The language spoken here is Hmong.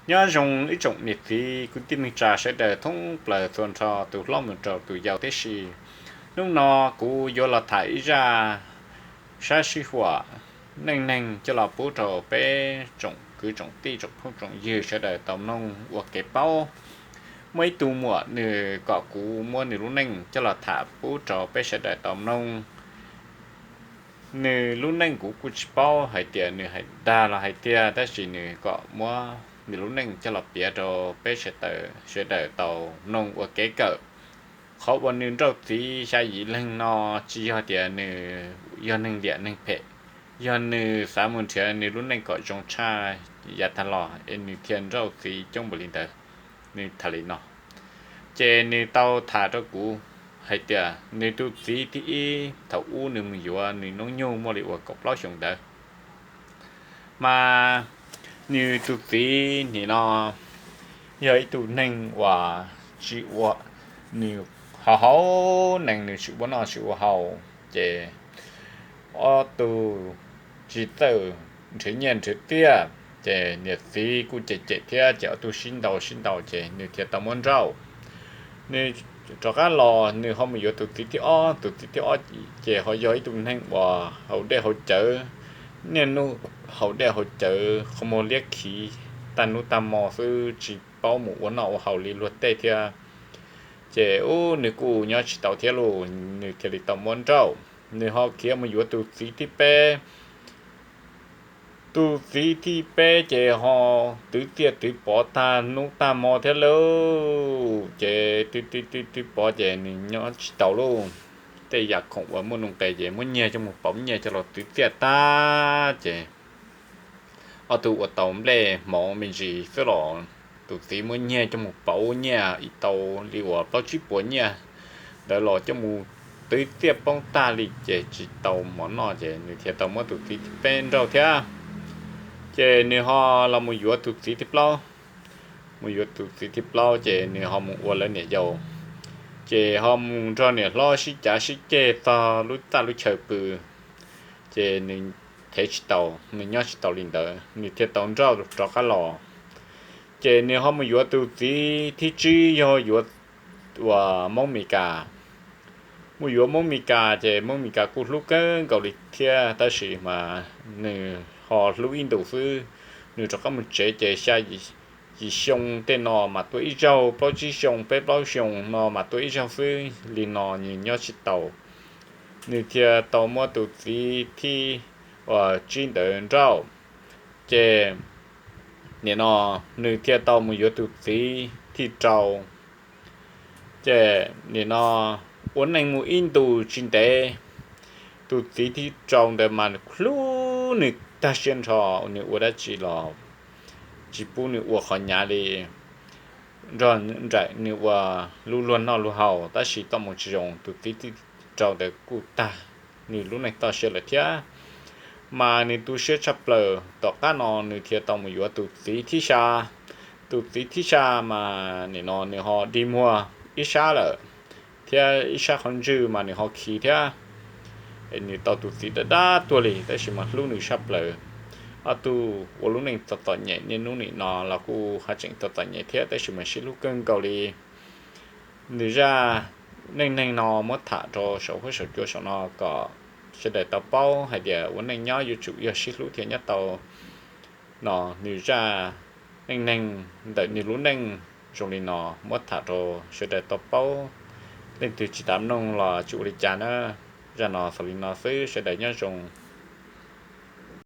Nyob zoo ib tsoom niam txiv kwv tij neej tsa sawv daws thoob plaws txhua nrho tus hlob mus rau tus yau tib si. Hnub no kuv yuav los tham ib zaj sab sij huam neej neeg coj los pub rau peb tsoom kwv tsoom tij tsoom phooj tsoom ywg sawv daws tau mloog ua kev paub. Muaj ib tug muam nws kom kuv muab nws lub neej coj los tham pub rau peb sawv daws tau mloog. Nws lub neej kuv kuj tsis paub hais tias nws hais dag los hais tiag, tab sis nws kom muab nws lub neej coj los piav rau peb sawv daws tau mloog ua kev kawm. Qhov uas nws nrauj txiv xya yim leeg no tsis yog tias nws yog neeg liam neeg phem, yog nws xav mus nrhiav nws lub neej kom zoo tshaj yav tag los es nws thiaj nrauj txiv coob npaum li ntawd. Nws tham li no, ces nws tau tham rau kuv hais tias nws tus txiv thib ib thaum ub nws mus yuav nws noob nyuj muaj li uas kaum plaub xyoos ntawd, mas nws tus txiv nim no yog ib tug neeg uas tsis ua, nws haus haus nees, nws tsis ua noj tsis ua haus, ces ob tug tsis txawj nrhiav nyiaj nrhiav txiaj, ces niam txiv kuj cem cem thiab, ces ob tug sib ntaus sib ntaus ces nws thiaj tau muab nrauj. Nws rov qab los nws ho mus yuav tus txiv thib ob, tus txiv thib ob ces ho yog ib tug neeg uas haus dej haus cawv, niaj hnub haus dej haus cawv qhov muag liab khiv tag hnub tag hmo xwb, tsis paub mus ua noj ua haus li luag tej thiab. Ces ub nws kuj nyob tsis tau thiab lauj, nws thiaj li tau muab nrauj. Nws ho khiav mus yuav tus txiv thib peb. Tus txiv thib peb ces ho twv txiaj twv pov tag hnub tag hmo thiab lauj, ces twv twv twv pov ces nws nyob tsis tau lauj. Tej yam khoom uas muaj nuj nqes ces muab nyiag coj mus pauv nyiaj coj los twv txiaj tag ces ob tug ua tau nplej hmov me ntsis xwb los tus txiv muab nyiag coj mus pauv nyiaj ib tau li uas plaub tsib puas nyiaj ntawd los coj mus twv txiaj poob tag li ces tsis tau mov noj ces nws thiaj tau muab tus txiv thib peb nrauj thiab. Ces nws ho los mus yuav tus txiv thib plaub. Mus yuav tus txiv thib plaub ces nws ho mus ua lawv niam yau, ces ho mus nrog niam hlob sib cav sib ceg txog lub txaj lub chaw pw, ces nws thev tsis tau, nws nyob tsis tau li ntawd, nws thiaj tau nrauj rov qab los. Ces nws ho mus yuav tus txiv thib tsib, yog yuav uas Hmoob Mes Kas. Mus yuav Hmoob Mes Kas ces Hmoob Mes Kas kuj hlub kawg nkaus li thiab, tab sis mas nws ho hlub ib ntus xwb. Nws rov qab mus tsev ces xya yim xyoo tej no mas tua ib zaug, plaub tsib xyoo peb plaub xyoo no mas tua ib zaug xwb, li no nws nyob tsis tau. Nws thiaj tau muab tus txiv thib uas tsib ntawd nrauj. Ces nim no nws thiaj tau mus yuav tus txiv thib rau. Ces nim no ua neej mus ib ntus tsis ntev, tus txiv thib rau ntawd mas hlub nws tag siab nrho, nws ua dab tsi los tsis pub nws ua qhov nyav li, nrog nraim nws ua lub luag noj luag haus, tab sis txoj moo tsis zoo, tus txiv thib rau ntawd kuj tag nws lub neej txoj sia lawm thiab. Mas nws tu siab tshaj plaws, tom qab no nws thiaj tau mus yuav tus txiv thib xya. Tus txiv thib xya mas nim no nws ho dig muag ib sab lawm, thiab ib sab qhov ntswg mas nws ho khi thiab. Nws tau tus txiv dab dab tuag li, tab sis mas hlub nws tshaj plaws. Ob tug ua lub neej txom txom nyem, niaj hnub nim no los kuj haj tseem txom txom nyem thiab, tab sis mas sib hlub kawg nkaus li. Nws zaj neej neeg no muab tham rau saum huab saum cua saum no kom sawv daws tau paub hais tias ua neej nyob yuav tsum yog sib hlub thiaj nyob tau. No nws zaj neej neeg ntawm nws lub neej zoo li no muab tham rau sawv daws tau paub. Leej twg tsis tas mloog los tsis ua li cas na. Zaj no xaus li no xwb, sawv daws nyob zoo.